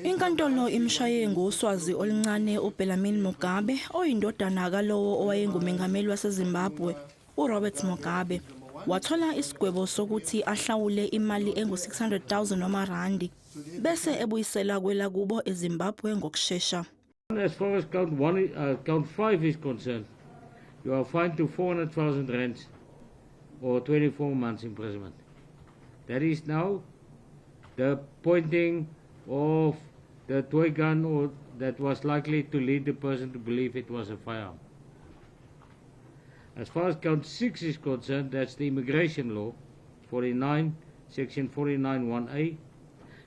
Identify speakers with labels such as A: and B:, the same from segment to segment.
A: Inkantolo imshaye ngoswazi oluncane uBellarmine Mugabe oyindodana kalowo owayengumengameli waseZimbabwe uRobert Mugabe wathola isigwebo sokuthi ahlawule imali engu-600,000 noma randi bese ebuyisela kwela kubo eZimbabwe ngokusheshsha.
B: As far as count 5 is concerned, you are fined to 400,000 rands or 24 months imprisonment. That is now the pointing of the toy gun or that was likely to lead the person to believe it was a firearm. As far as count 6 is concerned, that's the immigration law, 49, section 49(1)(a.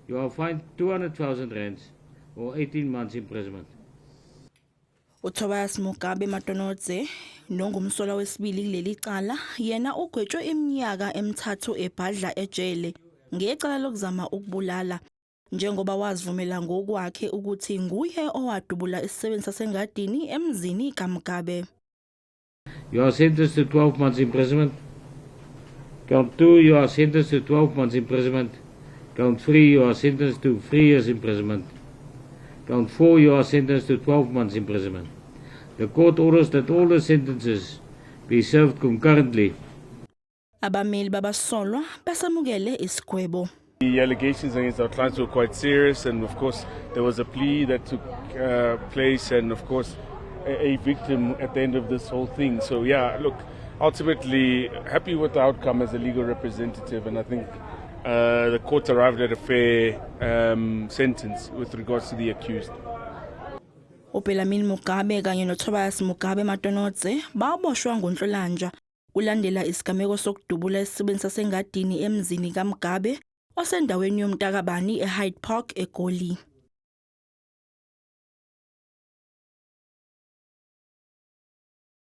B: You are fined 200,000 rands or 18 months imprisonment.
A: uTobias Mugabe Matonodze nongumsola wesibili kuleli cala yena ugwetshwe iminyaka emithathu ebhadla ejele ngecala lokuzama ukubulala njengoba wazivumela ngokwakhe ukuthi nguye owadubula isisebenzi sasengadini emzini kaMugabe.
B: You are sentenced to 12 months imprisonment. Count 2, you are sentenced to 12 months imprisonment. Count 3, you are sentenced to 3 years imprisonment. Count 4, you are sentenced to 12 months imprisonment. The court orders that all the sentences be served concurrently.
A: Abameli babasolwa basamukele isigwebo.
C: The allegations against our clients were quite serious, and of course there was a plea that took place, and of course a victim at the end of this whole thing. So yeah, look, ultimately happy with the outcome as a legal representative, and I think the court arrived at a fair sentence with regards to the accused.
A: uBellarmine Mugabe kanye noTobias Mugabe Matonodze baboshwa ngoNhlolanja kulandela isigameko sokudubula isisebenzi sasengadini emzini kaMugabe osendaweni yomntakabani eHyde Park eGoli.